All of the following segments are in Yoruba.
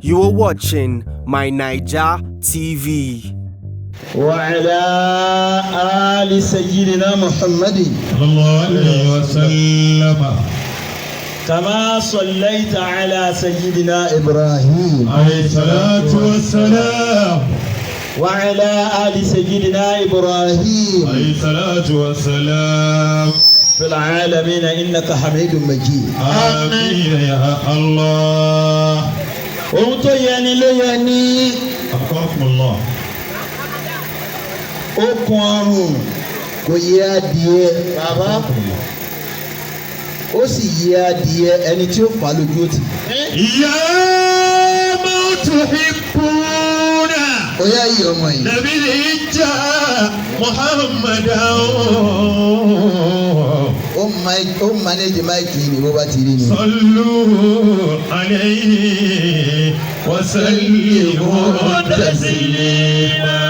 You are watching My Naija TV. وعلى آل سيدنا محمد صلى الله عليه وسلم. كما صليت على سيدنا إبراهيم عليه الصلاة والسلام. وعلى آل سيدنا إبراهيم عليه الصلاة والسلام. في العالمين إنك حميد مجيد. آمين يا الله. Ohun tó yẹ ni ló yẹ ní. أبقاكم الله. Okùn ọrùn kò yẹ adìẹ bàbá, ó sì yẹ adìẹ, ẹni tí ó fà á lójú ó tì. يا من تحبون Ó yá yìí, ọmọ yìí. نبي محمدا. Ó manage mic ni bó bá ti rí ni. صلوا عليه وسلموا تسليما.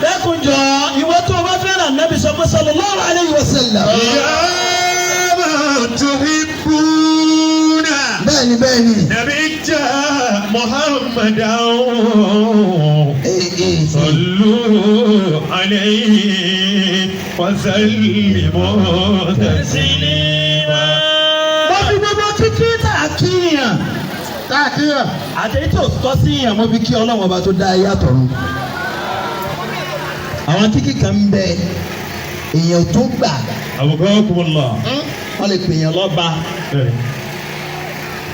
Dẹ́kunjọ, ìwọ tó o bá fẹ́ràn Nábì, sọ pé sallallahu alayhi wa sallam. يا من تحبون Bẹ́ẹ̀ni. نبي محمدا. Ee ee. صلوا عليه وسلموا تسليما. Mo fi gbogbo kíkí tá a kíyàn àtẹ̀yí tó tọ́ sí yàn, mo fi kí Ọlọ́run ọba tó dá ayé àtọ̀run. Àwọn kíkí kan ń bẹ èèyàn tó gbà. أبقاكم الله. Wọ́n lè pè yàn lọ́ba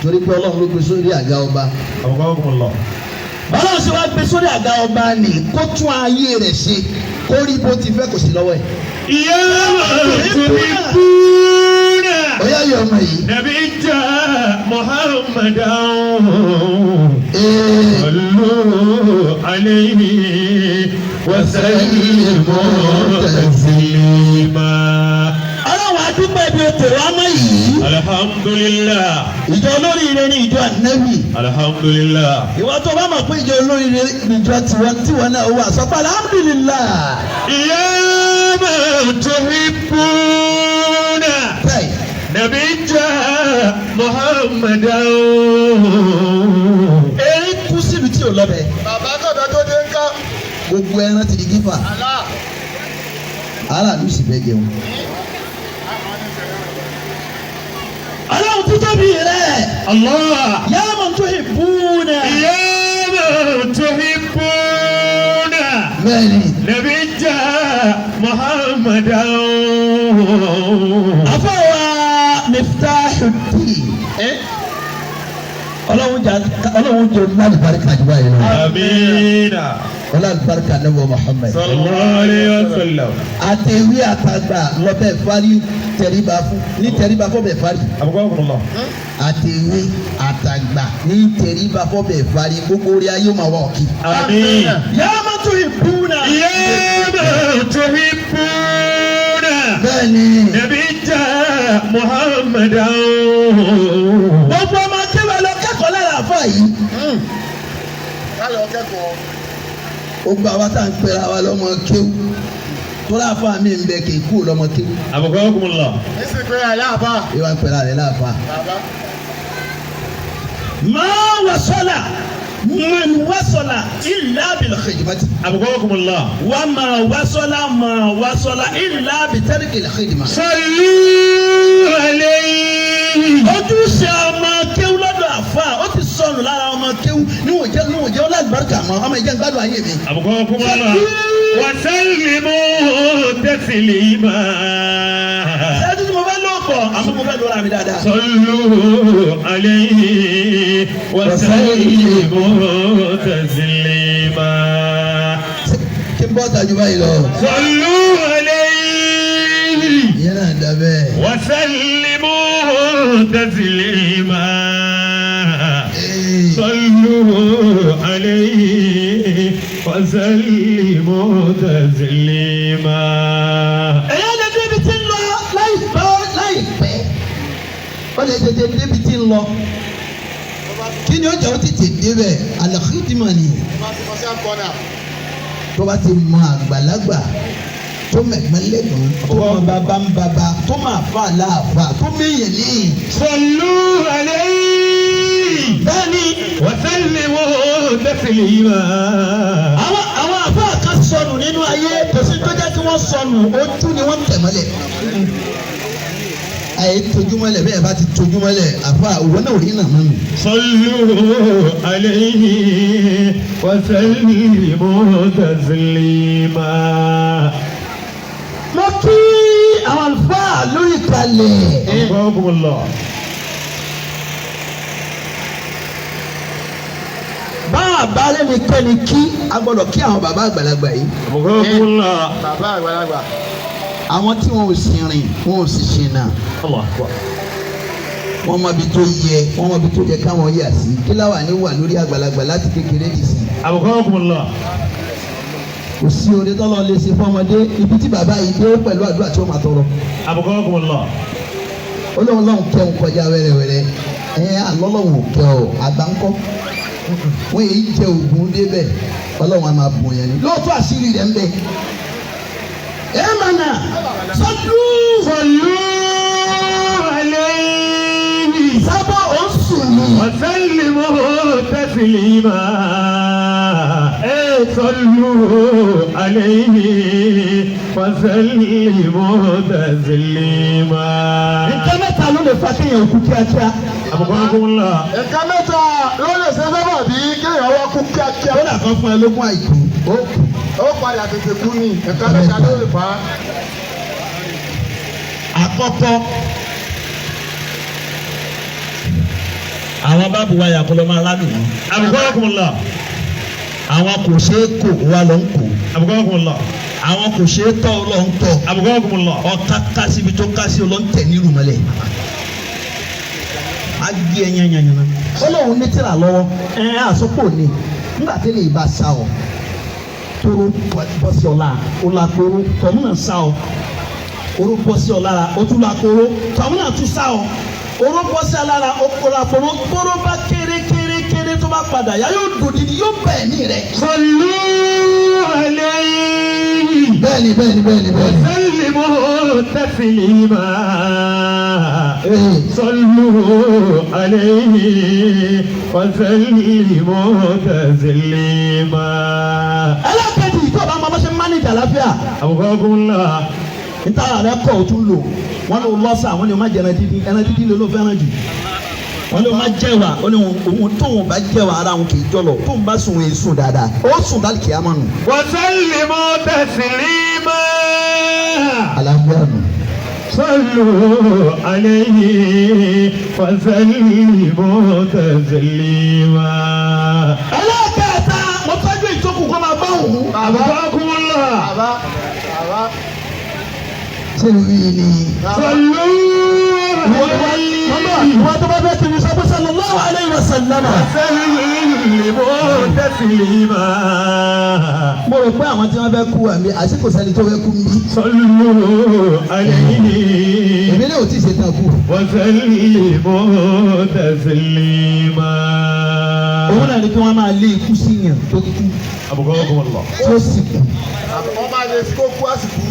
torí pé Ọlọ́run ló gbé sórí àga ọba. أبقاكم الله. Ọlọ́run ṣe wá gbé sórí àga ọba nì, kó tún ayé rẹ̀ ṣe, kó rí bó ti fẹ́, kò sí lọ́wọ́ ẹ̀. يا من تحبون Ó yá yọ ọmọ yìí. نبي محمدا. Ee. صلوا عليه وسلموا تسليما. Ọlọ́run, adúpẹ́ ibi ètò wa mọ́ yìí. الحمد لله. Ìjọ olóríire ní ìjọ Ànábì. الحمد لله. Ìwọ tó bá mọ̀ pé ìjọ olóríire níjọ tiwọn tiwọn náà wà, sọ pé alhamdulillah. يا من تحبون Bẹ́ẹ̀. نبي محمدا. Erin kú síbi tí ò lọ́bẹ̀. Bàbá kọ̀dọ̀ tó dé ń ká. Gbogbo ẹran ti di gífà. Àlá. Aráàlú sì fẹ́ jẹun. Ọlọ́run tó tóbi rẹ̀. الله. يا من تحبون. يا من تحبون Bẹ́ẹ̀ni. نبي محمدا. Afọwọ́ Miftahuddin. Ọlọ́run jà, Ọlọ́run jẹ olùbáríkà jù báyìí lọ. آمين. Ọlọ́run Nàbí Muhammad. صلى الله عليه وسلم. Àtẹ̀wé àtàgbà lọ́bẹ̀ fárí tẹríba fún ní tẹríba fọ́bẹ̀ fárí. أبقاكم الله. Àtẹ̀wé àtàgbà ní tẹríba fọ́bẹ̀ fárí, gbogbo orí ayé máa wà ọ̀kì. آمين. يا من تحبون. يا من تحبون Bẹ́ẹ̀ni. نبي محمدا. Gbogbo ọmọ akéwà lọ kẹ́kọ̀ọ́ lára àfa yìí. Kálọ̀ kẹ́kọ̀ọ́. Gbogbo àwa tá à ń pera wa lọ́mọ kéwú, tóra àfa mi ń bẹ kì í kú lọ́mọ kéwú. أبقاكم الله. Nísìnyí pé àlá àbá. Ìwà ń pera rẹ̀ láàfa. Bàbá. ما وصل من وصل إلا بالخدمة. أبقاكم الله. وما وصل ما وصل إلا بترك الخدمة. صلوا عليه. Ojúṣe ọmọ kéwú lọ́dọ̀ àfa, ó ti sọnù lára ọmọ kéwú níwọ̀n jẹ́ ọlọ́àlùbáríkà mọ́ ọmọ ìjẹ́ gbádùn ayé mi. أبقاكم الله وسلموا تسليما. Ṣáájú tí mo fẹ́ lọ́pọ̀, àmọ́ mo fẹ́ lọ́ra mi dáadáa. صلوا عليه وسلموا تسليما. Kí n bọ́ tajú báyìí lọ. صلوا عليه Ìyẹn náà dá bẹ́ẹ̀. وسلموا تسليما. Ee. صلوا عليه وسلموا تسليما. Èyí lè débi tí ń lọ láìpẹ́ láìpẹ́, ó lè tètè débi tí ń lọ. Kí ni ó jẹ́ ó tètè débẹ̀? Al-khidma ni. Bá ti kọ́ sí àkọ́nà. Tó bá ti mọ àgbàlagbà, tó mẹ̀gbọ́n lẹ́gbọ̀n, tó mọ bàbá ń bàbá, tó mọ àfa láàfa, tó méyàn léyìn. صلوا عليه. Bẹ́ẹ̀ni. وسلموا تسليما. Àwọn àfáà kan sọnù nínú ayé, kò sí tó jẹ́ kí wọ́n sọnù, ojú ni wọ́n tẹ̀ mọ́lẹ̀. Àyè tojúmọ́lẹ̀ bẹ́ẹ̀ bá ti tojúmọ́lẹ̀ àfa òwò náà ò rí nà mọ́nu. صلوا عليه وسلموا تسليما. Mo kí àwọn àlùfáà lórí ìkàlẹ̀. أبقاكم الله. Bá a bá lẹ́nikẹ́ni kí a gbọ́dọ̀ kí àwọn bàbá àgbàlagbà yìí. أبقاكم الله. Bàbá àgbàlagbà. Àwọn tí wọn ò sì rìn, wọn ò sì ṣìnà. الله أكبر. Wọ́n mọ ibi tó yẹ, wọ́n mọ ibi tó yẹ káwọn yà sí. Kí láwà ní wà lórí àgbàlagbà láti kékeré dì sí. أبقاكم الله. Kò sí oore tọ́lọ́ lè ṣe fọ́mọdé ibi tí bàbá yìí dé pẹ̀lú àdúrà tí ó máa tọrọ. أبقاكم الله. Ọlọ́run lọ́hùn kẹ́hùn kọjá wẹ́rẹ́wẹ́rẹ́ ẹ alọ́lọ́hùn ò kẹ́ ọ àgbà ńkọ́ wọ́n èyí jẹ ògùn débẹ̀ Ọlọ́run á máa bùn yẹn ni lóòótọ́ àṣírí rẹ̀ ń bẹ. Ẹ mànà sọdún صلوا عليه sábà ó ń sùn ní. وسلموا تسليما. صلوا عليه وسلموا تسليما. Nǹkan mẹ́ta ló lè fa kéèyàn kú kíákíá. أبقاكم الله. Nǹkan mẹ́ta ló lè ṣe sábà bí kéèyàn wá kú kíákíá. Kódà kan fún ẹ lógún àìkú ó kù. Ó padà tètè kú ni. Nǹkan mẹ́ta ló lè fà á. Àkọ́kọ́, àwọn báàbù wáyà kó lọ máa ládùn wọn. أبقاكم الله. Àwọn kò ṣeé kó wa lọ ń kó. أبقاكم الله. Àwọn kò ṣeé tọ́ ọ lọ ń tọ́. أبقاكم الله. Ọ̀ka kásíbi tó kásí ọ lọ ń tẹ̀ nílùú mọ́lẹ̀. A gé ẹ yányányányá. Ọlọ́run ní tírà lọ́wọ́ ẹ àsopọ̀ ni nígbà tí lè bá sa ọ tóró bọ́ sí ọ lára ó la kóró tọ̀mú náà sá ọ oró bọ́ sí ọ lára ó tún la kóró tọ̀mú náà tún sá ọ oró bọ́ sí ọ lára ó kó la kóró kóró bá kéré kéré kéré tó bá padà yá yóò dòdìdì yóò bẹ̀ ní rẹ. صلوا عليه Bẹ́ẹ̀ni, bẹ́ẹ̀ni, bẹ́ẹ̀ni, bẹ́ẹ̀ni. وسلموا تسليما. Ee. صلوا عليه وسلموا تسليما. Ẹlẹ́kẹ̀jì tó o bá máa bá ṣe mánéjà àlàáfíà. أبقاكم الله. Ntara rẹ kọ o tún lò wọn lò lọ́sà, wọn ni o ma jẹ ẹran dídín, ẹran dídín ló fẹ́ràn jù. Wọn ni o ma jẹ wa, wọn ni òun tóun bá jẹ wa ara òun kì í jọlọ, tóun bá sùn òun sùn dáadáa, ó sùn dálì kìá mọ nù. وسلموا تسليما. Àlàáfíà nù. صلوا عليه وسلموا تسليما. Ẹlẹ́kẹ̀ẹ́ta, mo tọ́jú ìjókòó kó máa bá òun. أبقاكم الله. Bàbá bàbá. Ṣé o rí i ni? صلوا عليه Ìwọ́n tó bá fẹ́ tẹ̀lé sọ pé sallallahu alayhi wa sallam. وسلموا تسليما. Mo rò pé àwọn tí wọ́n fẹ́ kú àmì àsìkò sẹ́ni tó fẹ́ kú ń bí. صلوا عليه Èmi náà ò tí ì ṣe tán kú. وسلموا تسليما. Òun náà ni kí wọ́n máa lé ikú sí yàn tó kú أبقاكم الله. tí ó sì kú. Wọ́n máa lè kó kú àsìkò.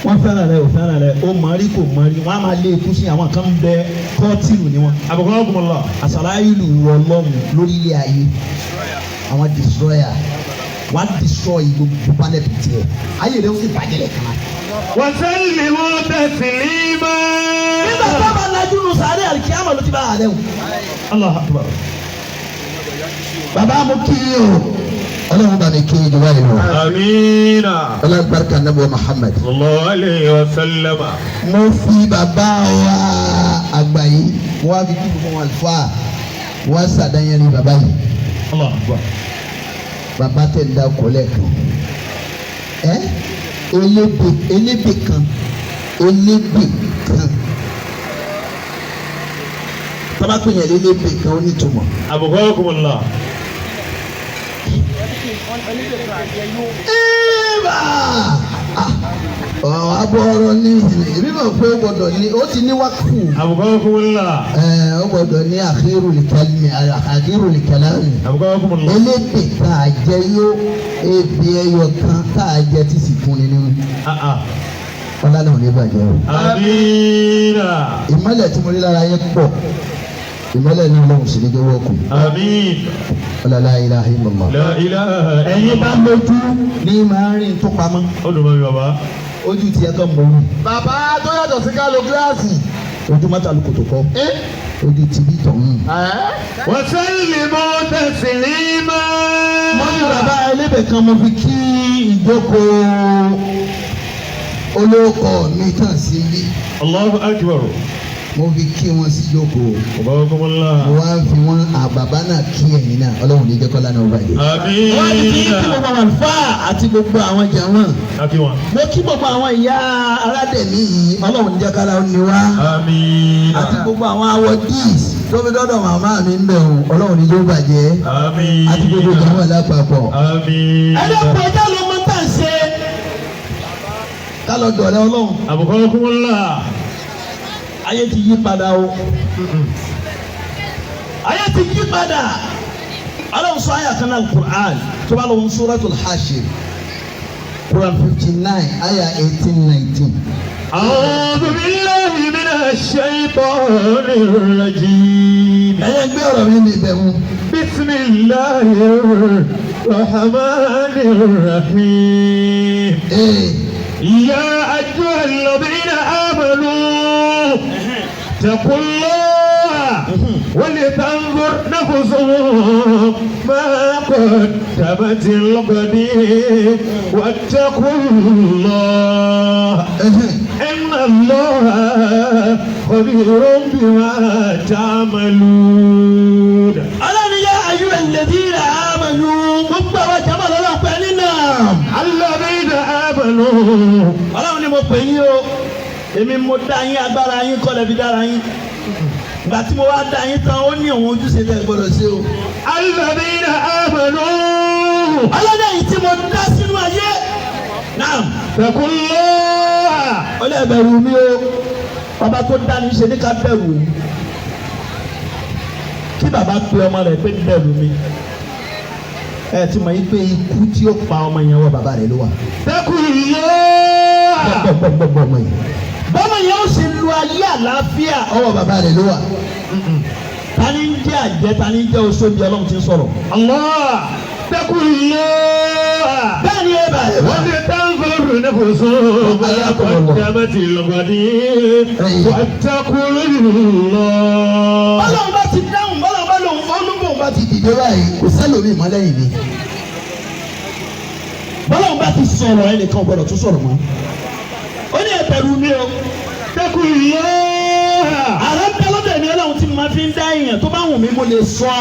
Wọ́n fẹ́ràn rẹ, ò fẹ́ràn rẹ, ó mọ̀ rí kò mọ̀ rí, wọ́n á máa lé ikú sí àwọn kan bẹ kọ́tìlù ni wọ́n. أبقاكم الله. Àsàlá ìlú wọ lọ́mù lórílẹ̀ ayé àwọn destroyer wọ́n á destroy gbogbo planet tiẹ̀ ayé rẹ̀ ó sì bàjẹ́ lẹ̀ kàn. وسلموا تسليما. Nígbà tó bá lajú nu sáré àlìkíyàmọ̀ ló ti bá àlẹ́ o. الله أكبر. Bàbá mo kí i o, Ọlọ́run bá mi kí i jù báyìí lọ. آمين. Ọlọ́run barika nabi wa Muhammad. صلى الله عليه وسلم. Mo fi bàbá wa àgbà yìí mo wá fi kí gbogbo wọn àlùfáà wá sàdáyẹn ní bàbá yìí. الله أكبر. Bàbá tẹ̀ ń da ọkọ̀ lẹ́ẹ̀kan ẹ elébè elébè kan elébè kan tọ́ba pè yẹn elébè kan ó nítumọ̀. أبقاكم الله. Eba ọ̀ abọ́rọ̀ ní èmi mọ̀ pé ó gbọ́dọ̀ ní ó ti ní wákùú أبقاكم الله. ẹ̀ ó gbọ́dọ̀ ní àkírù lìkàlámì àkírù lìkàlámì. أبقاكم الله. Elébè tá a jẹ yó ebi ẹyọ kan tá a jẹ tí sì fún ni nínú. آه آه. Ọlá náà ò ní bàjẹ́ o. آمين. Ìmọ̀lẹ̀ tí mo rí lára yẹn pọ̀. Ìmọ́lẹ̀ náà lọ́hùn sí ní jẹ́wọ́ kù. Àmín. La ilaha illallah. La ilaha. Ẹ̀yin bá lójú ní máa ń rìn tó pamọ́. Ó dùn mọ́ mi bàbá. Ojú tiẹ̀ tó mọ̀ ọ́n. Bàbá tó yàtọ̀ sí ká lo gíláàsì. Ojú mọ́tà ló kòtò kọ́. Ojú tìbí tọ̀hún. Wa sallimu taslima. Mo ní bàbá ẹlẹ́bẹ̀ kan mo fi kí ìjókòó olóko mi tàn sí bí. Allahu akbar. Mo fi kí wọn sí jókòó. Barakallah. Mo wá fi wọn àbàbá náà kí ẹ̀yin náà Ọlọ́run ní jẹ́ kọ́lá náà ó bàjẹ́. Àmín. Wọ́n ti kí gbogbo àwọn àlùfáà àti gbogbo àwọn jàmá. Àbí wọn. Mo kí gbogbo àwọn ìyá aládẹ̀mí yìí Ọlọ́run ní jẹ́ kọ́lá ó ní wá. Àmín. Àti gbogbo àwọn awọ díìs tó fi dọ́dọ̀ màmá mi ń bẹ̀ wọ́n Ọlọ́run ní jẹ́ ó bàjẹ́. Àmín. Àti gbogbo jàmá lápapọ̀. Àmín. Ẹlẹ́pọ̀ ẹja ló mọ tá à ń ṣe. Ká lọ dọ̀rẹ́ Ọlọ́run. Abukakumullah. Ayé ti yí padà o. Ayé ti yí padà. Ọlọ́run sọ àyà kan náà Al-Qur'an tó bá lọ́wọ́ Suratul Hashir Quran 59 àyà 18-19. أعوذ بالله من الشيطان الرجيم. Ẹyẹ gbé ọ̀rọ̀ mi ní ibẹ̀ mu. بسم الله الرحمن الرحيم. Ee يا أيها الذين آمنوا اتقوا الله ولتنظر نفس ما قدمت لغد واتقوا الله إن الله خبير بما تعملون. Ọlọ́run yá ayyuhal ladhina amanu gbogbo àwọn jàmá lọ́lọ́ pẹ́ nínú. الذين آمنوا. Ọlọ́run ni mo pè yín o, èmi mo dá yín agbára yín kọ́ lẹ́ fi dára yín. Ìgbà tí mo wá dá yín tán ó ní òun ojúṣe tẹ́ gbọ́dọ̀ ṣe o. الذين آمنوا. Ọlọ́run yìí tí mo dá sínú ayé. Naam. اتقوا الله. Ó lè bẹ̀rù mi o, bàbá tó dá ní ṣe ní ká bẹ̀rù o. Kí bàbá pe ọmọ rẹ̀ pé bẹ̀rù mi. Ẹ ti mọ̀ yí pé ikú tí ó pa ọmọ yẹn wọ bàbá rẹ̀ ló wà. اتقوا الله. Gbọ́gbọ́gbọ́gbọ́ ọmọ yìí. Bọ́mọ yẹn ó sì lu ayé àlàáfíà ọwọ́ bàbá rẹ̀ ló wà. Tani ń jẹ́ àjẹ́ tani ń jẹ́ oṣó bí Ọlọ́run ti ń sọ̀rọ̀. الله. اتقوا الله. Bẹ́ẹ̀ ni ẹ bá ẹ bá. ولتنظر نفس ما قدمت لغد واتقوا الله. Ọlọ́run bá ti dáhùn bọ́lá bá lòun olúbòun bá ti dìde báyìí kò sẹ́lòmíì mọ́ lẹ́yìn mi. Bọ́lá bá ti sọ̀rọ̀ ẹnìkan ò gbọ́dọ̀ tún sọ̀rọ̀ mọ́. Ó ní ẹ bẹ̀rù mi o. اتقوا الله. Àrà ń bẹ lọ́dọ̀ èmi Ọlọ́run tí mo máa fi ń dá èèyàn tó bá wù mí mo lè sọ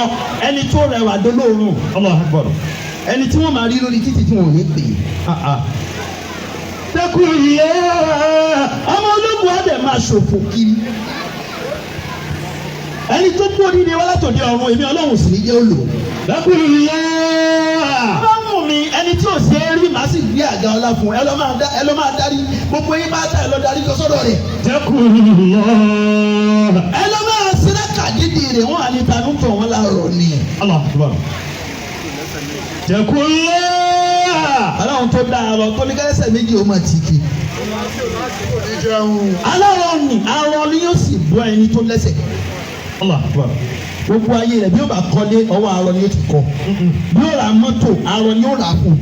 ẹni tó rẹwà dolóòrùn. الله أكبر. Ẹni tí wọ́n máa rí lórí títì tí wọ́n ò ní pè é. اتقوا الله. Ọmọ ológun á dẹ̀ máa ṣòfò kiri. Ẹni tó kú oríire wá látòdì ọ̀run èmi Ọlọ́run sì ní jẹ́ ó lò. اتقوا الله. Bá wù mí ẹni tí ò ṣe é rí màá sì gbé àga ọlá fún ẹ lọ́ máa dá ẹ lọ́ máa darí gbogbo yín bá tà ẹ lọ́ darí lọ sọ́dọ̀ rẹ̀. اتقوا الله. Ẹ lọ́ máa sírẹ́kà dídì rẹ̀ wọ́n àní tanú tọ̀ wọ́n láàrọ̀ ni. الله أكبر. اتقوا الله. Ọlọ́run tó dáa lọ tó ní kẹ́sẹ̀ méjì ó máa tì kì. Alárọ̀ ni arọ ni yóò sì bọ́ ẹni tó lẹ́sẹ̀. الله أكبر. Gbogbo ayé rẹ̀ bí ó bá kọ́lé ọwọ́ arọ ni ó ti kọ́. Bí ó ra mọ́tò arọ ni ó rà fún.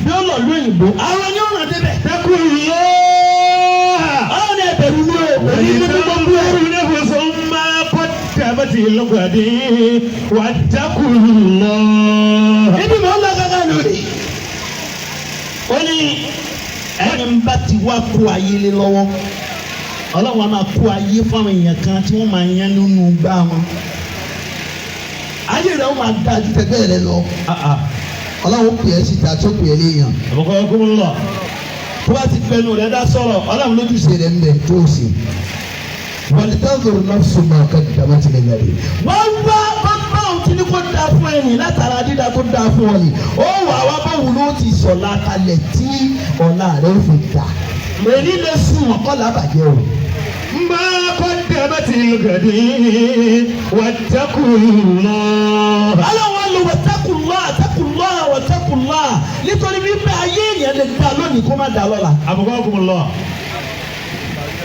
Bí ó lọ lóyìnbó arọ ni ó rà débẹ̀. اتقوا الله. Ọlọ́run ni ẹ bẹ̀rù mi o. Èmi ní gbogbo ẹ̀. ولتنظر نفس ما قدمت لغد واتقوا الله. Ibi mọ̀ ń lọ gángan lórí. Ó ní ẹni ń bá ti wá kó ayé lé lọ́wọ́. Ọlọ́run á máa kó ayé fáwọn èèyàn kan tí wọ́n máa yán nínú gbá wọn. Ayé rẹ̀ ó máa dáa ju tẹgbẹ́ rẹ lọ. Ọlọ́run pè é síta tó pè é léèyàn. أبقاكم الله. Tó bá ti fẹnu rẹ̀ dá sọ̀rọ̀ Ọlọ́run lójúṣe rẹ̀ ń bẹ tó o sì. Wal-tanzur nafsun ma qaddamat lighad. Wọ́n wá báwọn tí ní kó dáa fún ẹ̀yìn látara dídá tó dáa fún ọ yìí. Ó wà wá báwo ló ti sọ̀la kalẹ̀ tí ọ̀la rẹ̀ fi dà. Èyí lè sùn ọ̀kọ́ làbàjẹ́ o. ما قدمت لغد واتقوا الله. Ọlọ́run ló wattaqullah wattaqullah wattaqullah nítorí wípé ayé èèyàn lè dá lónìí kó má dá lọ́la. أبقاكم الله.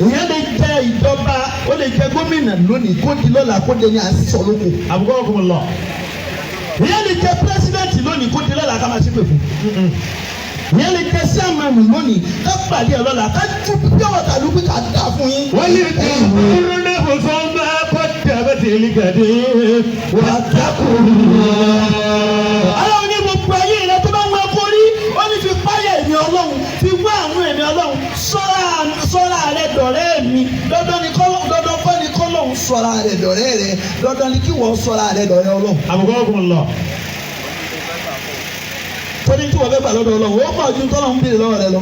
Ìyẹn lè jẹ ìjọba, ó lè jẹ gómìnà lónìí, kó di lọ́la kó dé ní à ń sọ lóko. Abukakumullah. Ìyẹn lè jẹ president lónìí, kó di lọ́la ká máa ṣépè fún. Ìyẹn lè jẹ chairman lónìí, ká pàdé ẹ̀ lọ́la ká ju pure water ló pé ká dá fún yín. ولتنظر نفس ما قدمت لغد واتقوا الله. Ọlọ́run ní gbogbo ayé rẹ tó bá ń wá kórí, ó ní fi páyà ẹ̀mí Ọlọ́run, fi wá àwọn ẹ̀mí Ọlọ́run, sọ́ra rẹ dọ̀rẹ́ mi. Dandan ni dandan kọ́ ni kọ́lọ́run sọ́ra rẹ dọ̀rẹ́ rẹ, dandan ni kí wọ́n sọ́ra rẹ dọ̀rẹ́ Ọlọ́run. Abukakumullah. Torí tí wọ́n fẹ́ gbà lọ́dọ̀ Ọlọ́run, ó pọ̀ ju tọ́lọ́run béèrè lọ́wọ́ rẹ lọ.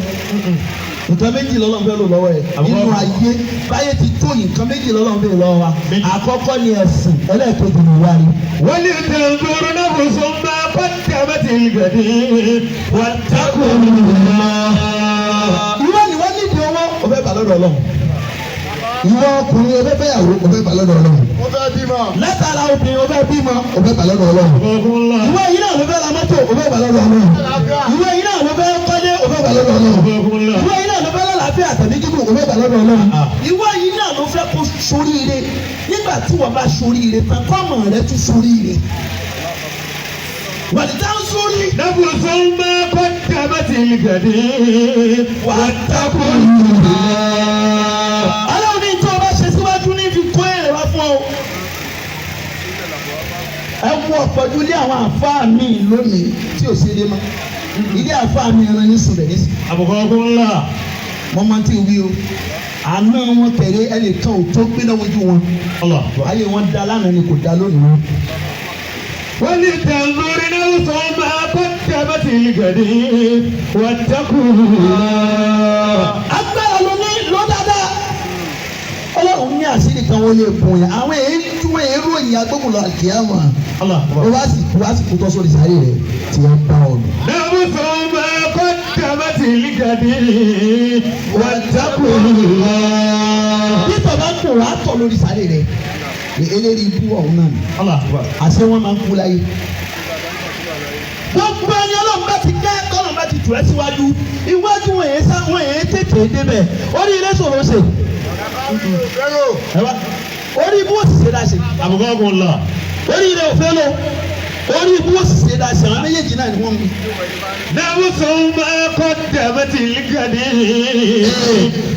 Nǹkan méjì lọ́lọ́run fẹ́ lò lọ́wọ́ ẹ̀ nínú ayé báyé ti tó yìí, nǹkan méjì lọ́lọ́run béèrè lọ́wọ́ wa. Àkọ́kọ́ ni ẹ̀sìn, ẹlẹ́ẹ̀kejì ni ìwà ni. ولتنظر نفس ما قدمت لغد واتقوا الله. Ìwọ ni wọ́n nídìí owó, o fẹ́ gbà lọ́dọ̀ Ọlọ́run. Ìwọ ọkùnrin, o fẹ́ fẹ́yàwó, o fẹ́ gbà lọ́dọ̀ Ọlọ́run. Mo fẹ́ bímọ. Látara obìnrin, o fẹ́ bímọ, o fẹ́ gbà lọ́dọ̀ Ọlọ́run. Abukakumullah. Ìwọ yìí náà ló fẹ́ ra mọ́tò, o fẹ́ gbà lọ́dọ̀ Ọlọ́run. Ìwọ yìí náà ló fẹ́ kọ́lé, o fẹ́ gbà lọ́dọ̀ Ọlọ́run. Abukakumullah. Ìwọ yìí náà ló fẹ́ lálàáfíà tàbí gígùn, o fẹ́ gbà lọ́dọ̀ Ọlọ́run. Ìwọ yìí náà ló fẹ́ kó soríire. Nígbà tí wọ́n bá soríire tán, kọ́mọ rẹ tún soríire. Wàlítà ń sórí. نفس ما قدمت لغد واتقوا الله. Ọlọ́run ní tí o bá ṣe síwájú ní fi kó èrè wá fún ọ. Ẹ wo ọ̀pọ̀jù ilé àwọn àfáà mi lónìí tí ò sí ilé mọ́. Ilé àfáà mi ẹran ní sùn rẹ̀ ní sùn. Abukakumullah. Wọ́n máa ń tí wí o. Àná wọn tẹ̀lé ẹnìkan ò tó gbé náà wojú wọn. Allah. Ayé wọn da lánàá ni kò da lónìí wọn. ولتنظر نفس ما قدمت لغد واتقوا الله. Agbára ló ní ló dáadáa. Ọlọ́run ní àṣírí kan wọ́n lè bùn yẹn. Àwọn èyí tí wọ́n èrò ìyá gbógun lọ àkíyàmọ̀. Allah. Ó wá sì kú, wá sì kú tọ́ sórí sáré rẹ̀ tí wọ́n bá ọ lò. نفس ما قدمت لغد واتقوا الله. Bí tọ́ bá ń kó wàá tọ̀ lórí sáré rẹ̀ ní eléyìí ibú ọ̀hún náà ni. Allah. Àṣé wọ́n máa ń kú láyé. Gbogbo ẹni Ọlọ́run bá ti kẹ́, tọ́lọ́run bá ti tù ẹ́ síwájú, iwájú wọn èé sá, wọn èé tètè débẹ̀. Orí ilé sọ̀rọ̀ ṣe. Fẹ́rò. Ẹ wá, orí ibú òṣìṣẹ́ dá ṣe. Abukakumullah. Orí ilé òfé lò. Orí ibú òṣìṣẹ́ dá ṣe. Àwọn méjèèjì náà ni wọ́n mú. نفس ما قدمت لغد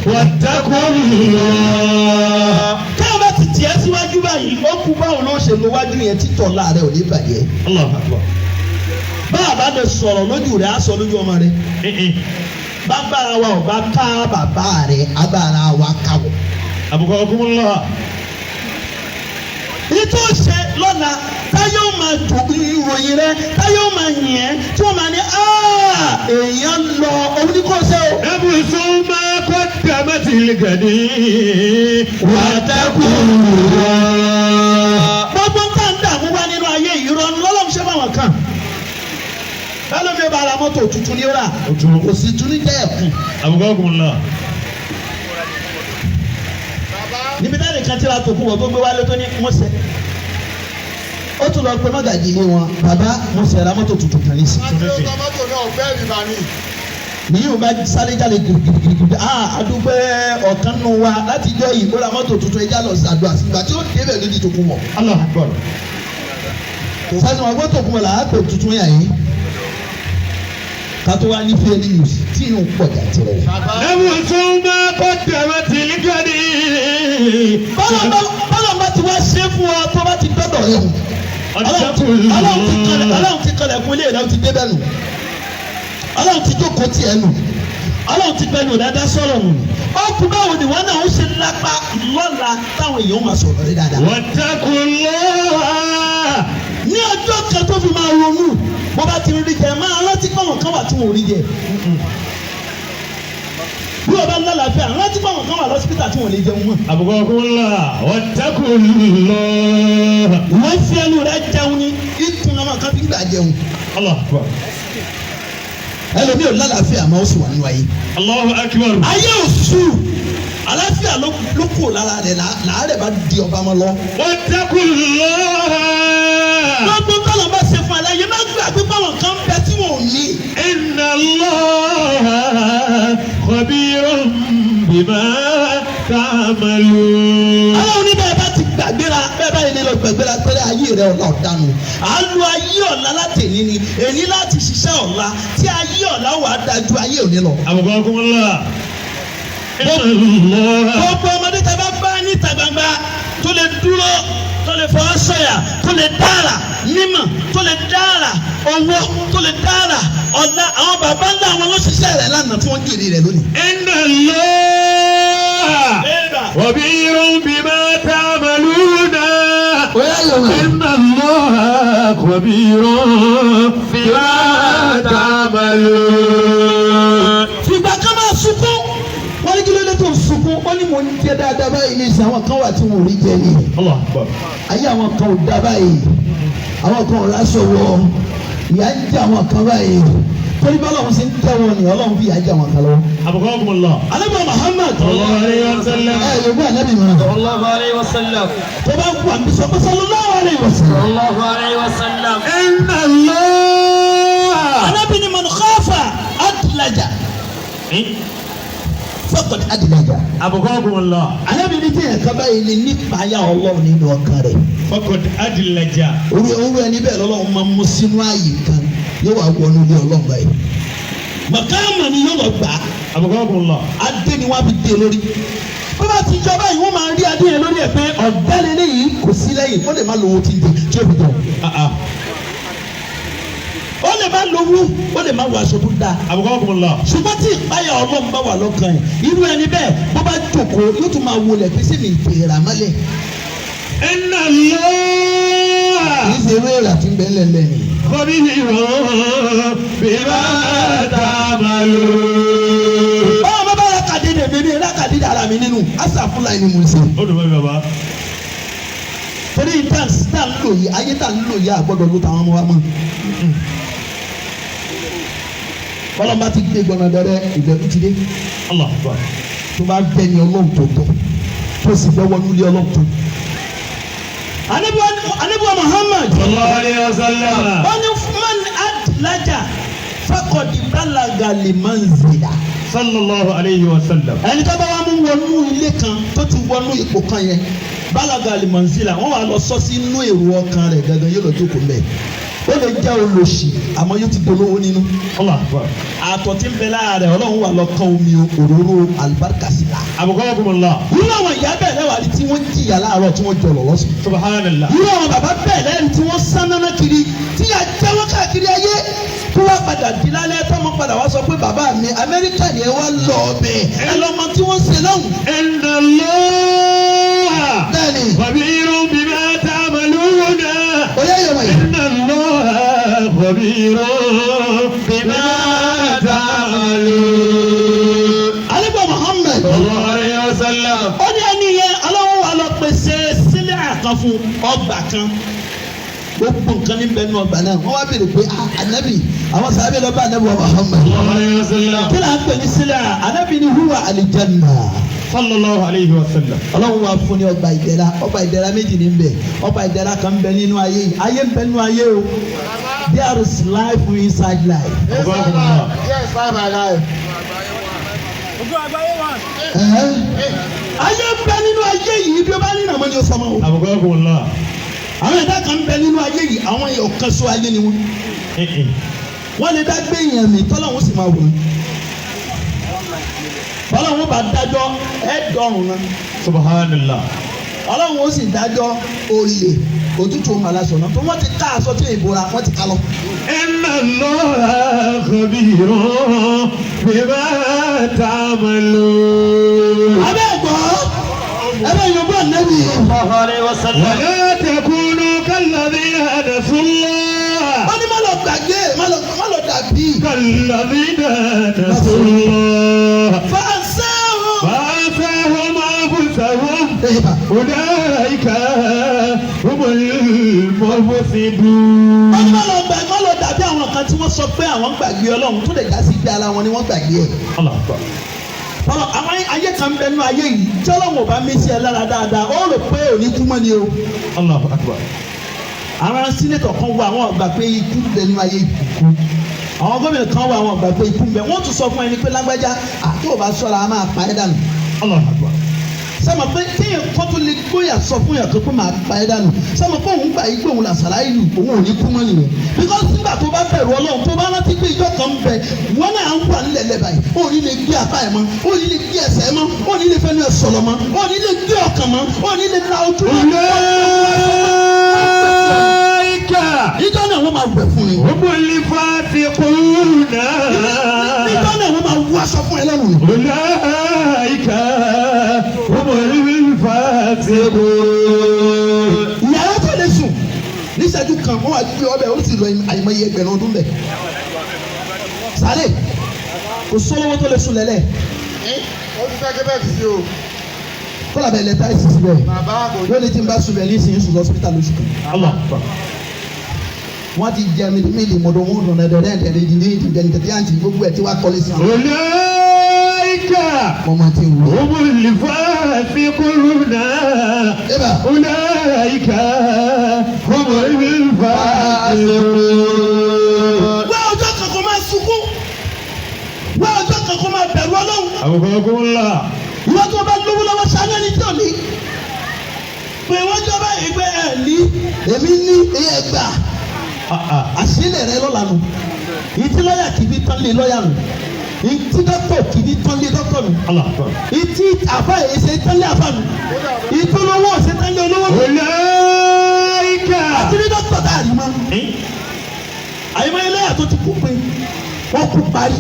واتقوا الله. Káwọn bá ti tì ẹ́ síwájú báyìí, ó kú báwo ló ṣe lo wájú yẹn títọ̀ láàrẹ̀ ò ní bàjẹ́. الله أكبر. Bá a bá lè sọ̀rọ̀ lójú rẹ̀, á sọ lójú ọmọ rẹ̀. Bàbá wa ò bá ká bàbá rẹ̀, agbára wa ká wọ̀. Abukakumullah. Ìtò ṣe lọ́la táyọ̀ máa dùn ìròyìn rẹ, táyọ̀ máa yìn ẹ́, tí wọ́n máa ní "Ah, èèyàn lọ òun ní kò ṣe o." نفس ما قدمت لغد واتقوا الله. Gbogbo ń tà ń dààmú wá nínú ayé yìí, ìrọ̀rùn lọ́lọ́run ṣe fáwọn kan. Lọ́lọ́mi ó bá ra mọ́tò tuntun ní ó rà, kò sì tún ní jẹ́ ẹ̀kún. Abukakumullah. Níbi táyà kan tí ra tòkú wọ̀ tó gbé wálé tó ní mo ṣe. Ó tún lọ pé mọ́gàjì ilé wọn, bàbá, mo ṣe ra mọ́tò tuntun kan nísìnyí. Àti ọkọ̀ mọ́tò náà fẹ́ rìbá ni. Nìyí ò bá sáré jáde gidigidigidi, ah, adúpẹ́, ọ̀kan nù wa láti jọ yìí ó ra mọ́tò tuntun, ẹja lọ sàdúrà. Sígbà tí ó débẹ̀ lójú tó kún wọ̀. Allah akbar. Sáré wọn gbọ́dọ̀ kún wọ̀ là á pè tuntun yà yín. Kátó wá ní fẹ́ẹ́lì news tí inú pọ̀ jàntìrẹ. نفس ما قدمت لغد. Bọ́lá bá ti wá ṣe fún ọ tó bá ti dọ́dọ̀ rẹ hù. Ọlọ́run ti kọlẹ̀kùn ilé rẹ, ó ti débẹ̀ nù. Ọlọ́run ti jókòó tiẹ̀ nù. Ọlọ́run ti gbẹnu rẹ dá sọ̀rọ̀ nù. Ó kú báwo ni wọ́n náà ń ṣe lápá lọ́la táwọn èèyàn máa sọ̀rọ̀ rẹ dáadáa. واتقوا الله. Ní ọjọ́ kan tó fi máa ronú, bó bá ti rí jẹ, máa rántí pé àwọn kan wà tí wọn ò rí jẹ. Bí wọ́n bá ń lálàáfíà, rántí pé àwọn kan wà lọ́sípítà tí wọ́n lè jẹun mọ́. Abukakumullah. واتقوا الله. Wọ́n fi ẹnu rẹ jẹun ní ìtún náà kan fi ń gbà jẹun. الله أكبر. Ẹlòmíì ò lálàáfíà máa ó sì wà nínú ayé. الله أكبر. Ayé ò sùn, àlàáfíà ló kù lára rẹ̀, làárẹ̀ bá di ọba mọ́ lọ. واتقوا الله. Gbogbo kọ́lọ̀ bá ṣe fún aláyé, má gbàgbé báwọn kan bẹ tí wọn ò ní. إن الله خبير بما تعملون. Ọlọ́run ní bẹ́ẹ̀ bá ti gbàgbéra, bẹ́ẹ̀ bá yẹn lọ gbàgbéra pẹ́lẹ́, ayé rẹ̀ ọ̀la ọ̀dànù. À ń lo ayé ọ̀la láti èní ni èní láti ṣiṣẹ́ ọ̀la tí ayé ọ̀la wà á dájú ayé òní lọ. أبقاكم الله. إن الله Gbogbo ọmọdé tá a bá bá níta gbangba tó lè dúró, tó lè fọwọ́ sọ̀yà, tó lè dára mímọ̀, tó lè dára owó, tó lè dára ọ̀la, àwọn bàbá ńlá àwọn ló ṣiṣẹ́ rẹ̀ lánàá tí wọ́n jèrè rẹ̀ lónìí. إن الله خبير بما تعملون. إن الله خبير بما تعملون. Fìgbà kan máa sunkún, wọ́n ní kí ló dé tó ń sunkún? Ó ní mò ń jẹ dáadáa báyìí ní ìsìn, àwọn kan wà tí wọn ò rí jẹ ni. الله أكبر. Ayé àwọn kan ò dá báyìí, àwọn kan ò ráṣọ wọ, ìyà ń jẹ àwọn kan báyìí, torí bá Ọlọ́run ṣe ń tẹ́ wọn ni Ọlọ́run fi ìyà jẹ àwọn kan lọ́wọ́. أبقاكم الله. Ànábì Muhammad. صلى الله عليه وسلم. Ẹ yóò gbé Ànábì mọ́. Sallallahu alayhi wa sallam. Tó bá ń kú àmì sọ pé sallallahu alayhi wa sallam. Sallallahu alayhi wa sallam. إن الله Ànábì ni man khafa adlaja faqad adlaja. أبقاكم الله. Ànábì ní tíyẹn kaba yìí ni nípa ayá Ọlọ́run nínú ọkàn rẹ̀. فقد أدلج. Orí owó ẹni bẹ́ẹ̀ lọ́lọ́run máa ń mú sínú ààyè kan, yóò wá wọnú ilé Ọlọ́run báyìí. Màkàmà ni yóò lọ gbà á. أبقاكم الله. Adé ni wọ́n á fi dé lórí. Bí wọ́n ti jọba yìí, wọ́n máa rí adé yẹn lórí ẹ̀ pé ọ̀gá lélẹ́yìí kò sí lẹ́yìn. Ó lè má lówó tí ń jẹ tí ó fi jẹun. Ó lè má lówó, ó lè má wọ aṣọ tó dáa. أبقاكم الله. Ṣùgbọ́n tí ìpáyà Ọlọ́run bá wà lọ́kàn ẹ̀, irú ẹni bẹ́ẹ̀ bó bá jókòó yóò tún máa wọlé pé sẹ́mi ìfèrà mọ́lẹ̀. إن الله Kì í ṣe eré ìrà tí ń bẹ ńlẹ̀ ni. خبير بما تعملون. Báwọn bá bá rákàdé dè mí ní rákàdé dè ara mi nínú àṣàfúnla ni mo ń ṣe. Ó dùn mọ́ mi bàbá. Torí tá à ń lò yìí, ayé tá à ń lò yìí, àgbọ́dọ̀ ló tàwọn ọmọ wa mọ́. Bọ́lá ti gbé gbọ́nà dẹ́rẹ́, ìbẹ̀rù ti dé. الله أكبر. Tó bá bẹ́ ni Ọlọ́run tó tọ̀, tó sì fẹ́ wọnú ilé Ọlọ́run tó. Ànábì Muhammad. صلى الله عليه وسلم. Wọ́n ní man adlaja faqad balaga limanzila. صلى الله عليه وسلم. Ẹni tó bá wà mú wọnú ilé kan, tó ti wọnú ipò kan yẹn, balaga limanzila, wọ́n wà lọ sọ sí inú èrò ọkàn rẹ̀ gangan, yóò lọ jókòó mẹ́. Ó lè jẹ́ olòṣì àmọ́ yóò ti dolówó nínú. الله أكبر. Àtọ̀ tí ń bẹ lára rẹ̀, Ọlọ́run wà lọ kán omi òróró àlùbáríkà sí la. أبقاكم الله. Irú àwọn ìyá bẹ́ẹ̀ lẹ́wà rí tí wọ́n jìyà láàárọ̀ tí wọ́n jọlọ̀ lọ́sùn. سبحان الله. Irú àwọn bàbá bẹ́ẹ̀ lẹ́rìí tí wọ́n sán náná kiri, tí yà jẹ́wọ́ káàkiri ayé, tó wá padà di lálẹ́ tọ́mọ padà wá sọ pé bàbá mi, Amẹ́ríkà ni ẹ wá lọ ọbẹ̀ ẹ lọ́mọ tí wọ́n ṣe lọ́hùn. إن الله Bẹ́ẹ̀ni. خبير بما تعملون. Oyè yọ̀wọ̀ yìí. إن الله خبير بما تعملون. Ànábì Muhammad. صلى الله عليه وسلم. Ó ní ẹni yẹn, Ọlọ́run wà lọ pèsè sílẹ̀ kan fún, ọgbà kan, gbogbo nǹkan ní bẹ́ẹ̀ nù ọgbà náà. Wọ́n wá béèrè pé, ah, Ànábì, àwọn sàbẹ̀ lọ bá Ànábì wa Muhammad. صلى الله عليه وسلم. Kí là ń pè ní sílẹ̀? Ànábì ní huwa alijanna. صلى الله عليه وسلم. Ọlọ́run wa fún ní ọgbà ìdẹ̀ra. Ọgbà ìdẹ̀ra méjì ní bẹ̀. Ọgbà ìdẹ̀ra kan ń bẹ nínú ayé yìí, ayé ń bẹ nínú ayé o. There is life inside life. أبقاكم الله. Yes, I'm alive. Ẹ̀hẹ́n. Ayé ń bẹ nínú ayé yìí, bí o bá nínú àmọ́ ni o sọmọ o. أبقاكم الله. Àwọn ẹ̀dá kan ń bẹ nínú ayé yìí, àwọn èèyàn kan sọ ayé ni wọ́n. Wọ́n lè dá gbé èèyàn mi tọ́lọ́hún sì máa wò ó. Tọ́lọ́hún bá dájọ́ ẹ̀ dọ̀rùn náà. سبحان الله. Ọlọ́run ó sì dájọ́ olè òtútù òun aláṣọ náà tó wọ́n ti ká aṣọ tí ìbora wọ́n ti ká lọ. إن الله خبير بما تعملون. Abẹ́ ẹ̀gbọ́ ẹ̀bẹ́ yorùbá nẹ́bí. Sallallahu alayhi wa sallam. ولا تكونوا كالذين نسوا الله. Wọ́n ní má lọ gbàgbé, má lọ dàbí. كالذين نسوا الله Fàṣẹ́hùn. فأنساهم أنفسهم أولئك هم المفسدون. Wọ́n ní má lọ dàbí àwọn kan tí wọ́n sọ pé àwọn gbàgbé Ọlọ́run, tó lè dá sí pé ara wọn ni wọ́n gbàgbé ẹ̀. الله أكبر. Bọ́lá àwọn ayé kan bẹ nínú ayé yìí tí Ọlọ́run ò bá mí sí ẹ lára dáadáa, ó rò pé òní kú mọ́ ni o. الله أكبر. Àwọn senator kan wọ àwọn ọgbà pé ikú ń bẹ nínú ayé yìí. Àwọn gómìnà kan wọ àwọn ọgbà pé ikú ń bẹ. Wọ́n tún sọ fún ẹni pé lágbájá àti ò bá sọ̀rọ̀ a máa pa ẹ́ dànù. الله أكبر. Sọmọ pé kéèyàn kọ́ tó lè gbóyà sọ fún yàn tó pé màá pa ẹ́ dànù, sọmọ pé òun gbà yí pé òun làṣàlá ìlú, òun ò ní kú mọ́ nìyẹn. Because nígbà tó bá bẹ̀rù Ọlọ́run, tó bá rántí pé ìjọ kan bẹ, wọn náà ń wà nílẹ̀ lẹ́bàá yìí, ó ní lè gbé apá ẹ̀ mọ́, ó ní lè gbé ẹsẹ̀ mọ́, ó ní lè fẹ́nu ẹ̀ sọ̀rọ̀ mọ́, ó ní lè gbé ọkàn mọ́, ó ní lè la ojú mọ́. أولئك Ìjọ náà wọ́n máa wẹ̀ fún ni. هم الفاسقون. Ìjọ náà wọ́n máa wú aṣọ fún ẹ lọ́rùn ni. أولئك هم الفاسقون. Ìyàrá tó lè sùn níṣẹ́jú kan, wọ́n wá gbé ọbẹ̀, ó sì lọ àìmọye ẹgbẹ̀rún ọdún bẹ̀. Sáré kò sólówó tó lè sùn lẹ́lẹ̀. Ó ti fẹ́ kébẹ̀tì sí o. Kọ́lá bẹ̀ lẹ́tà ìsìn síbẹ̀. Bàbá kò ní. Lónìí tí n bá sùn bẹ̀ nísìnyí, sùn lọ́sítà lóṣù kan. الله أكبر. Wọ́n ti jẹ mílí mọ̀dọ̀ wọn dùn ẹ̀dẹ̀dẹ̀ gbogbo ẹ̀ tí wàá kọ́lé sí wọn. أولئك Wọ́n máa ti wù. هم الفاسقون. Eba. أولئك هم الفاسقون. Wá ọjọ́ kan kó máa sunkún. Wá ọjọ́ kan kó máa bẹ̀rù Ọlọ́run. أبوكم الله. Ìwọ tó bá lówó lọ́wọ́, sáré ní tí ò ní. Pé wọ́n jọba ìgbẹ́ ẹ̀ ní. Èmi ní iye gbà. Àṣìlẹ̀ rẹ lọ́la nù. Ìtí lọ́yà kì í bí tán lé lọ́yà nù. Ìtí dọ́kítọ̀ kì í bí tán lé dọ́kítọ̀ nù. الله أكبر. Ìtí àfa èyí ṣe tán lé àfa nù. Ìtí olówó ṣe tán lé olówó nù. أولئك Àti ní dọ́kítọ̀ tá a rí mọ́. Àyèmáyé lọ́yà tó ti kú pé wọ́n kú parí.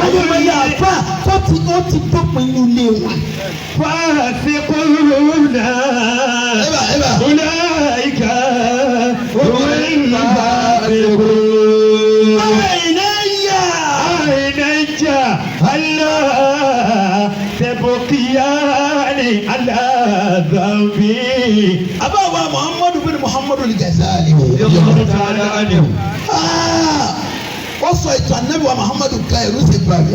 Àyèmáyé àfa tó ti ó ti dópin ilé wọn. فاسقون. Eba eba. أولئك هم الفاسقون. Àìnáyà. عينيك ألا تبقيان على ذنبي. Àbáwá Muhammadu bin Muhammadu al-Ghazali. الله تعالى عنه. Ah, ó sọ ìtàn Ànábì wa Muhammadu kan, ẹ̀rú sì gbà mí.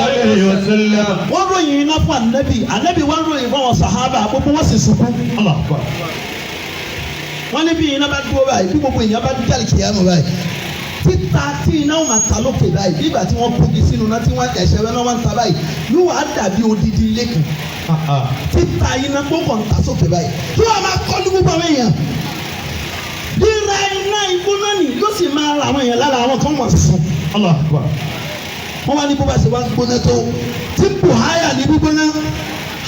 عليه وسلم. Wọ́n ròyìn iná fún Ànábì, Ànábì wọ́n ròyìn fún àwọn sàhábà, gbogbo wọn sì sunkún. الله أكبر. Wọ́n ní bí iná bá dúró báyìí, bí gbogbo èèyàn bá dálì kìyàmù báyìí, títa tí iná wọn máa ta lókè báyìí, bí ìgbà tí wọ́n kógi sínú iná tí wọ́n ẹ̀ṣẹ̀ wọn náà wọ́n ń ta báyìí, yóò wá dàbí odidi ilé kan. Títa iná gbọ́kàn ta sókè báyìí, tí wọ́n máa kọ́lu gbogbo àwọn èèyàn. Rírà iná ìgbóná nì yóò sì máa ra àwọn èèyàn lára, àwọn kan wọ́n sùn. الله أكبر. Wọ́n wá ní bó bá ṣe wá gbóná tó tí buhaya ní gbígbóná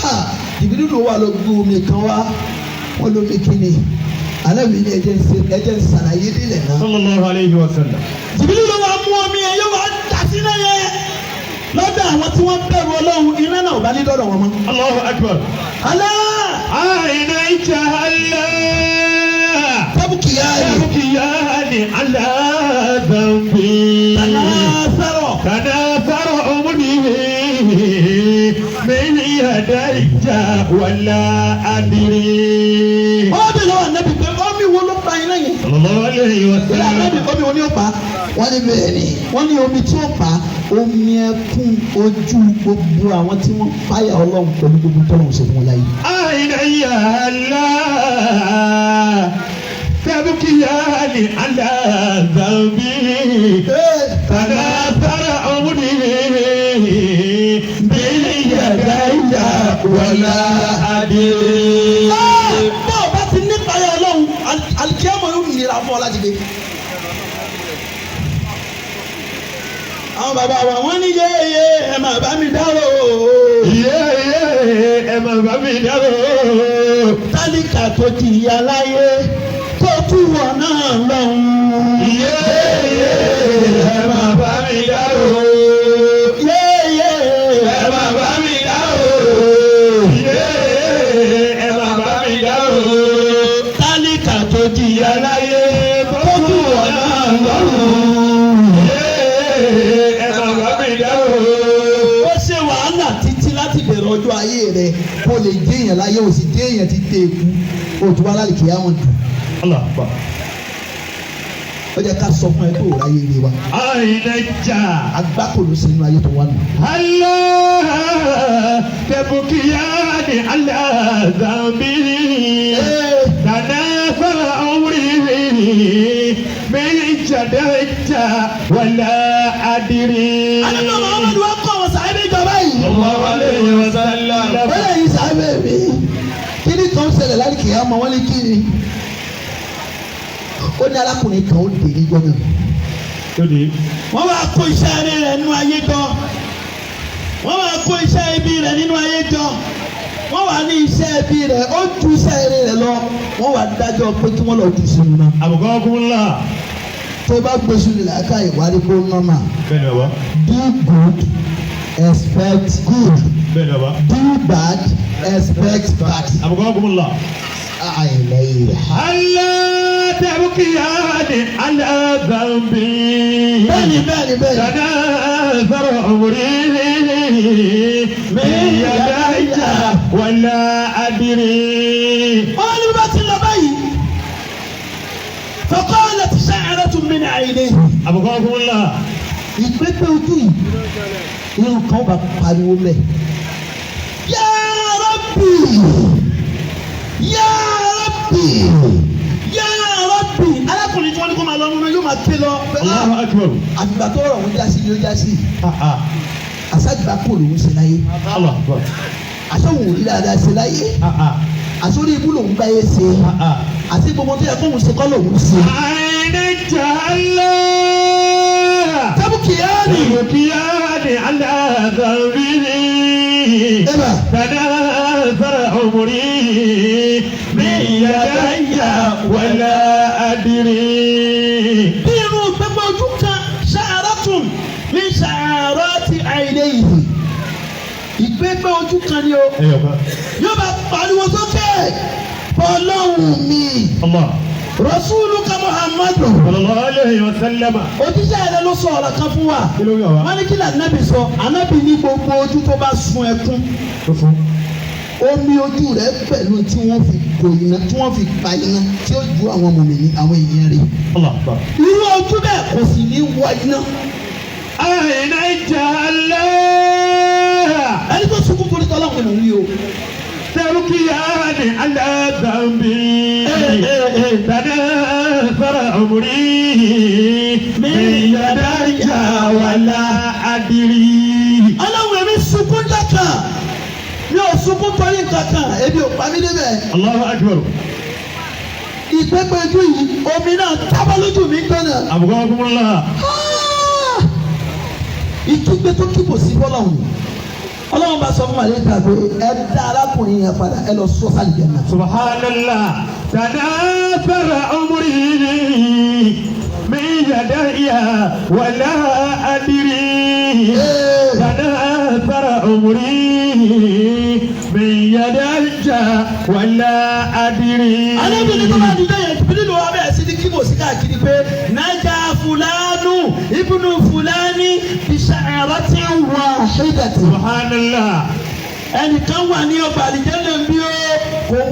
ha, jìbìrì wà lọ gbé omi kan wá, wọ́n lómi kíni? Alábi ní ẹjẹ ń ṣe, ẹjẹ ń ṣàlàyé délẹ̀ náà. صلى الله عليه وسلم. Jìbìrì ló wá mú omi yẹn, yóò wá dà sí náà yẹn lọ́dọ̀ àwọn tí wọ́n bẹ̀rù Ọlọ́run, iná náà ò bá ní dọ́dọ̀ wọn mọ́. الله أكبر. Alá عينيك ألا tábùkì yá yìí. تبكيان على ذنبي. Sọ̀rọ̀. تناثر عمري من يديك ولا أدري. Ó bẹ̀ lọ́wọ́ Ànábì pé omi wo ló pa iná yẹn? صلى الله عليه Ìlà وسلم. Ànábì, omi wo ni ó pa? Wọ́n ní bẹ́ẹ̀ ni. Wọ́n ní omi tí ó pa, omi ẹkún ojú gbogbo àwọn tí wọ́n páyà Ọlọ́run pẹ̀lú gbogbo tọ́lọ́run ṣe fún wọn láyé. عيني ألا تبكيان على ذنبي. تناثر عمري من يدي ولا أدري. Bó o bá ti nípayà Ọlọ́run, alikiyama yóò nira fún ọ láti dé. Àwọn bàbá wa, wọ́n ní yéye ẹ máa bá mi dárò. Yéyé ẹ máa bá mi dárò. Tálíkà tó jìyà láyé tó tún wọ̀ náà lọ́hùn. Yéyé ẹ máa bá mi dárò. Yéyé Ẹ máa bá mi dárò. Yéyé ẹ máa bá mi dárò. Tálíkà tó jìyà láyé Tó tún wọ̀ náà lọ́hùn. Yéyé ẹ máa bá mi dárò. Ó ṣe wàhálà títí láti bẹ̀rẹ̀ ọjọ́ ayé rẹ̀ kó lè dé èèyàn láyé, ó sì dé èèyàn ti dé ikú, ó tún wá lálẹ́ kìí àwọn dùn. Allah akbar. Ó jẹ́ ká sọ fún ẹ pé òun ráyé rí wa. Àìnàjà. Agbáko ló ṣe inú ayé tó wà nù. Allah tẹ̀bùkìyàní aláàzàmì. Tànáfà òwúrì méjìdá wàlá àdìrí. Àdúgbò Muhammadu wa kọ́ àwọn sàábé ìjọba yìí. Sallallahu alayhi wa sallam. Ó lè yí sàábé mi. Kìámọ̀. Wọ́n ní kí ni? Ó ní arákùnrin kan ó dé níjọ́ náà. Lóde. Wọ́n wá kó iṣẹ́ rẹ̀ nínú ayé jọ, wọ́n wá kó iṣẹ́ ibi rẹ̀ nínú ayé jọ, wọ́n wá ní iṣẹ́ ibi rẹ̀ ó ju iṣẹ́ rẹ̀ lọ, wọ́n wá dájọ́ pé kí wọ́n lọ jù sínú náà. Àbùkọ́kúnlá. Tó bá gbé sínú làákà ìwádìí kó nọ́mà. Bẹ́ẹ̀ni bàbá. Do good, expect good. Bẹ́ẹ̀ni bàbá. Do bad, expect bad. Àbùkọ́kúnlá. Àìlẹ́yìn. ألا تبكيان على ذنبي. Bẹ́ẹ̀ni, bẹ́ẹ̀ni, bẹ́ẹ̀ni. تناثر عمري من يدي ولا أدري. Wọ́n ní bá ti lọ báyìí. فقالت شعرة من عينيه. أبقاكم الله. Ìpépé ojú yìí, irun kan bá pariwo mẹ́. Ya Rabbi! Ya Rabbi! Ya Rabbi! Arákùnrin tí wọ́n ní kó máa lọ nínú yóò máa ké lọ. الله أكبر. Àgbà tó rọ̀ wọ́n jásí ni ó jásí. آه آه. Àṣàgbà kò lòún ṣe láyé. الله أكبر. Àṣọ̀wò rí dáadáa ṣe láyé. آه آه. Àṣọrí ibú lòún gbáyé ṣe. آه آه. Àti gbogbo tó yẹ kóhun ṣe kọ́ lòún ṣe. عين الجهل. Tábùkìyáni. تبكيان على ذنبي. Ẹ̀bà. تناثر عمري من يدي ولا أدري. Bí irun gbẹgbẹ ojú kan شعرة من شعرات عينيه. Ìgbẹ́gbẹ́ ojú kan ni o. أيوة. Yóò bá pariwo sókè. Ọlọ́run mi. الله. رسولك Muhammadu. صلى الله عليه وسلم. Òjíṣẹ́ rẹ ló sọ ọ̀rọ̀ kan fún wa. Kí ló yọ wá? Wọ́n ní kí lànàbì sọ? Ànábì ní gbogbo ojú tó bá sun ẹkún, omi ojú rẹ pẹ̀lú tí wọ́n fi kò iná, tí wọ́n fi pa iná tí ó ju àwọn mùmínì, àwọn èèyàn rẹ̀. الله أكبر. Irú ojú bẹ́ẹ̀ kò sì ní wọ iná. أين الجهل. Ẹni tó sunkún torí tọ́lọ́run ni mò ń wí o. تبكيان على ذنبي، تناثر عمري من يدي ولا أدري. Ọlọ́run, èmi sunkún dákà, mi ò sunkún torí nǹkan kan, ebi ò pa mí débẹ̀. الله أكبر. Ìpẹ́pẹ́ ojú yìí, omi náà tábọ́ lójú mi gbọ́nà. أبقاكم الله. Ìtúgbẹ́ tó kíbò sí fọlọ́run, Ọlọ́run bá sọ fún màlẹ́kà pé ẹ dá arákùnrin yẹn padà, ẹ lọ sọ sálì jẹ náà. سبحان الله، تناثر عمري من يدي ولا أدري، تناثر عمري من يدي ولا أدري. Arábìnrin tó bá dìde yẹn nínú wa bẹ́ẹ̀ sí ní kíbò sí káàkiri pé نجا فلان ابن فلان بشعرة واحدة. سبحان الله. Ẹnìkan wà ní ọgbà àlìjẹ́nà bí ó kò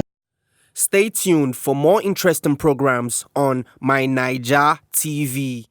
Stay tuned for more interesting programs on My Naija TV.